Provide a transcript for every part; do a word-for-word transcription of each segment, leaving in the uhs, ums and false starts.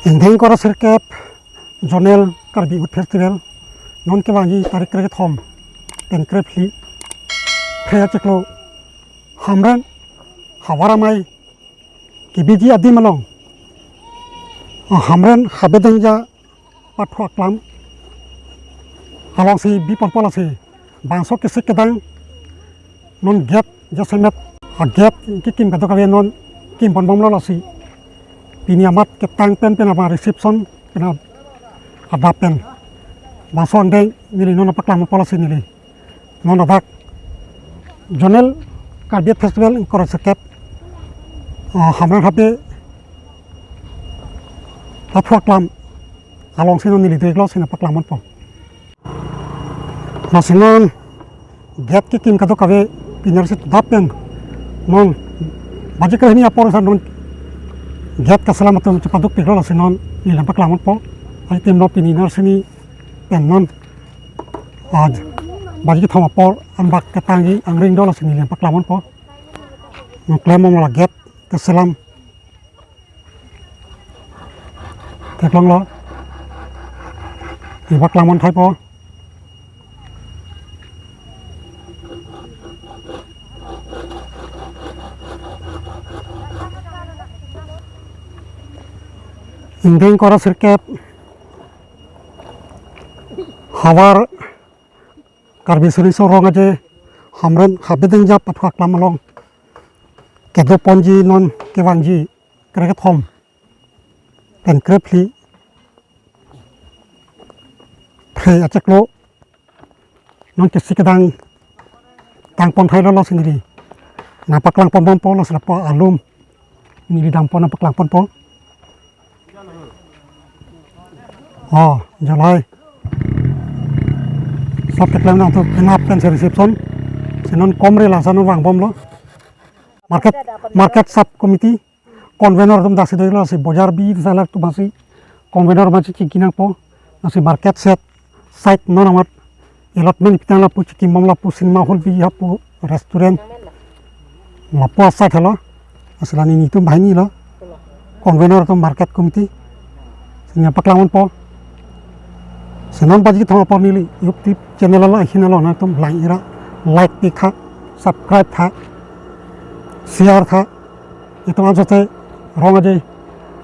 Ingdeng ingkoi ra sirkep Zonal Karbi Youth Festival non kevangji tarik krekethom pen krephli, Phre achiklo, Hamren havar amei kebiji adim along, ah, Hamren Habe Dengja pathu aklam alongsi biponpo. Lasi bangso kesik kedang non gate jasemet, ah, gate kekim kadokave non kimponbomlo. Lasi pini amat ketang pen pen abang reception pen adap pen bangso angdeng neli non nangpaklangpo. Lasi neli non ladak Zonal Karbi Festival ingkoi ra sirkep, ah, Hamren Habe pathu aklam alongsi non neli do-iklo, si nangpaklangponpo. Lasi non gate kekim kadokave pini arsi adap pen non baji krehini apor sa non gate kaselam atum chepadukpiklo. Lasi non neli nangpaklangponpo. Adim lo pini Narsini pen non, ah, baji kethom apor anbak ketangji angring do. Lasi neli nangpaklangponpo. Non klembomlo gate kaselam. Theklonglo. Neli paklangpon thaipo. Ingdeng ingkoi ra sirkep havar Karbi Suri Song Rong Aje Hamren Habe Dengja pathu aklam along kedoponji non kevangji krekethom pen krephli, Phre achiklo, non kesik kedang tangpon thailo. Lasi neli nangpaklangponbompo. Lasi lapu alum neli dampo, nangpaklangponpo. Oh, jalai. Sab keklem nangtum kenap pen si reception. Si non komre lasa non vangbomlo. Market, market sub committee convenor atum daksi do-iklo. Lasi bojar bi sala atum lasi convenor machi chingki nangpo. Lasi market set side non amat allotment pitang, lapu chingkibom, lapu cinema hall bi, lapu restaurant, lapu aside helo. Lasi la nelitum banghini lo, convenor atum, market committee. Si neli paklangponpo. Si non baji kethom apor neli YouTube channel along ahin along nangtum lang ira, like pi tha, subscribe tha, share tha. Itum ansote Rong Aje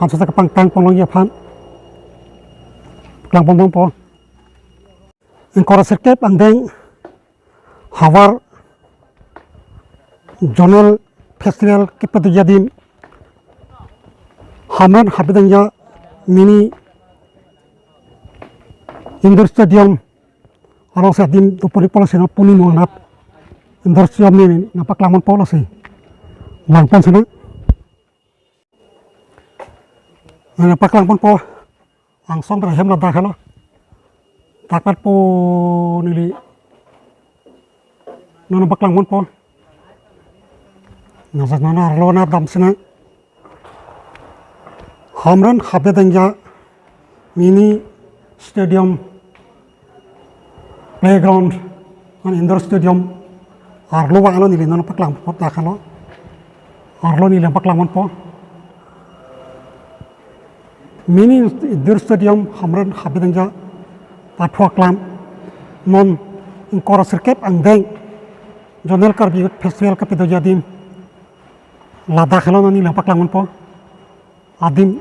ansote kepangtangpon longji aphan paklangponbompo. Ingkoi ra sirkep angdeng havar Zonal Festival kepadoji adim Hamren Habe Dengja mini indoor stadium alongsi adim doponji. Lasi non pini non anat indoor stadium neli nangpaklangponpo. Lasi langpon si nang. Neli paklangponpo. Angsong pen ahem ladak helo. Dak pat po neli non nangpaklangponpo. Nasa nana arlo nat damsi nang. Hamren Habe Dengja mini stadium, playground, non indoor stadium arlo vanglo, neli non paklangpo, dak helo. Arlo neli paklangponpo. Mini indoor stadium Hamren Habe Dengja pathu aklam non ingkoi ra sirkep angdeng Zonal Karbi Festival kepadoji adim ladak helo, non neli paklangponpo. Adim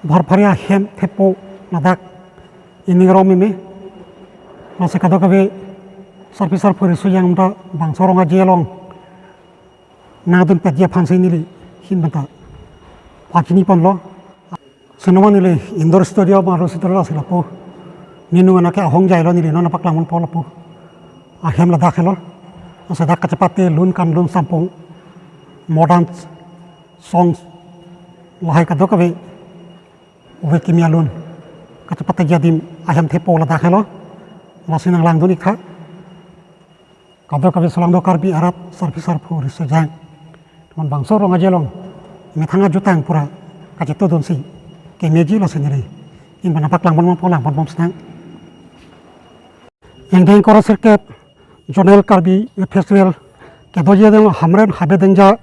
Bharphari ahem thepo ladak, ining rong meme. Lasi kadokave sarpi sarpo riso jang ta bangso Rong Aje along nangdunpetji aphansi neli ahin pen ta pachiniponlo. Si non neli indoor stadium arlo si tolo, lasi lapu neli nung anak ke ahong jailo, neli non nangpaklangponpo. Lapu ahem ladak helo. Lasi dak kachepate lun, kanlun, sampung, modern songs, lahai kadokave ove kimi alun kachepateji adim ahem thepo ladak helo. Lasi nanglangdun-ik tha. Kadokave solangdo Karbi arat, sarpi sarpo riso jang, non bangso Rong Aje along methang ajutang pura kachetongdunsi kemeji. Lasi neli ahin pen nangpaklangponbompo, langponbomsi nang. Ingdeng ingkoi ra sirkep Zonal Karbi Youth Festival kedoji adim Hamren Habe Dengja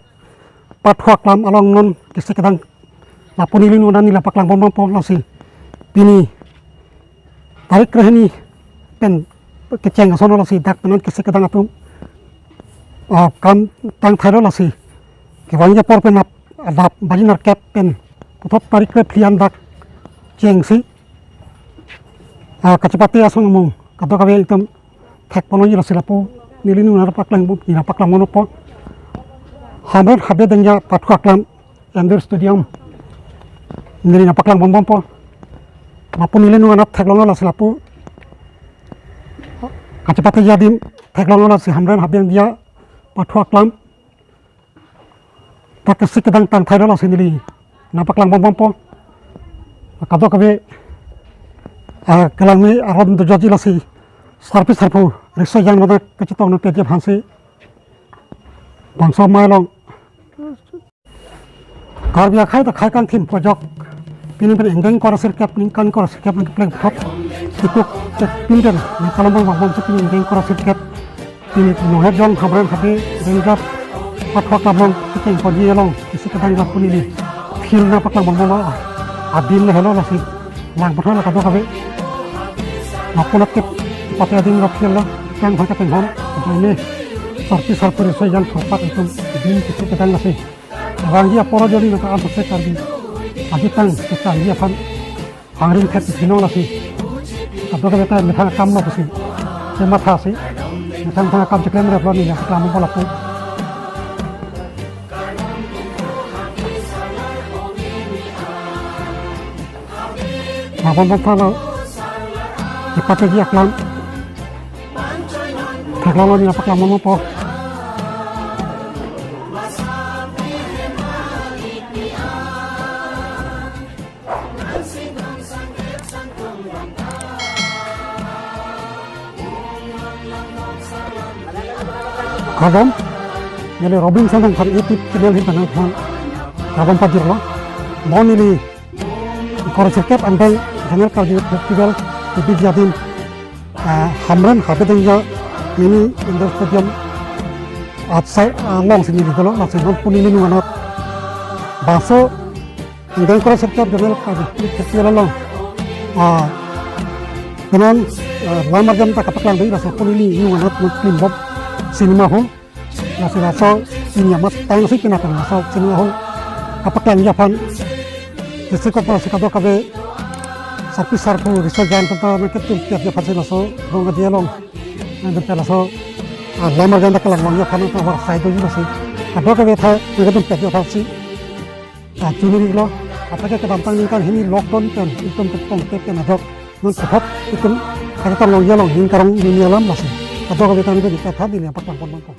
pathu aklam along non kesik kedang Lapu neli non neli nangpaklang bompo lasi. Pini tarik krehini pen kecheng ason lasi dak penan kisi kedang atum, ah, kam tangthailo lasi. Kevangji apor pen ap adap baji nerkep pen puthot tarik krephli an dak chengsi, ah, kachepate ason among kadokave itum thekponlongji lasi lapu neli non nangpaklang bom, neli nangpaklang bompo. Hamren Habe Dengja pathu aklam indoor stadium neli nangpaklang bom bompo. Lapu neli non nangtheklonglo lasi lapu kachepateji adim theklonglo lasi Hamren Habe Dengja pathu aklam dak kisi kedang tangthailo lasi neli nangpaklang bom bompo. Kadokave, ah, kelangme aron dojoji lasi sarpi sarpo riso ejang mada kachetong nangpiji aphansi bangso amei along Karbi akhei ta khei kangthim pojok pini pen ingdeng kora sirkep ningkan kora sirkep ningkan pleng thok tikuk tek pinten nangpalom bom bomsi pini ingdeng kora sirkep pini Nonghet Jong Hamren Habe Dengja pathu aklam along kecheng ponji along kisi kedang lapu neli field nangpaklang bomlo. Adim le helo lasi lang pathu la kadokave. Lapu nangkep pate adim lo field lo kang hon katenghon. Joine sarpi sarpo riso ejang thorpak itum adim kisi kedang lasi. Vangji apor jodi nangka-an sose Karbi ajutang kechangji aphan hangring thet isi non lasi. Kadokave ta methang akam lo pusi. Kematha si. Methang methang akam cheklemreplo neli nangpaklang bompo lapu. Nangpaklang bompo lo. Chepateji aklam theklonglo, neli nangpaklang bompo. Kardom, neli Robinson Rongphar YouTube channel ahin pen nangphan kardom pajirlo. Mo neli kora sirkep angdeng General Karbi Festival kebiji adim, ah, Hamren Habe Dengja mini indoor stadium atsai alongsi neli dolo, lasi non pu neli non anat bangso ingdeng kora sirkep General Karbi Festival along, ah, penan, ah, lam arjan ta kapaklang dei, lasi pu neli non anat non film bom cinema hall. Lasi laso pini amat tangsi pini pen laso cinema hall kapaklangji aphan district corporation kadokave sarpi sarpo riso ejang ta nangketum piat aphansi laso rong adi along nangketum piat laso, ah, lam arjan ta kalang longji aphan ta war sai doji lasi kadokave thai nangketum piat aphansi, ah, chuniri lo. Atheke kedamtang ningkan hini lockdown pen itum kepong tek pen adok non puthot itum kachetong longji along ning karong nini alam lasi kadokave ta nangketum piat aphan neli nangpaklang bompo.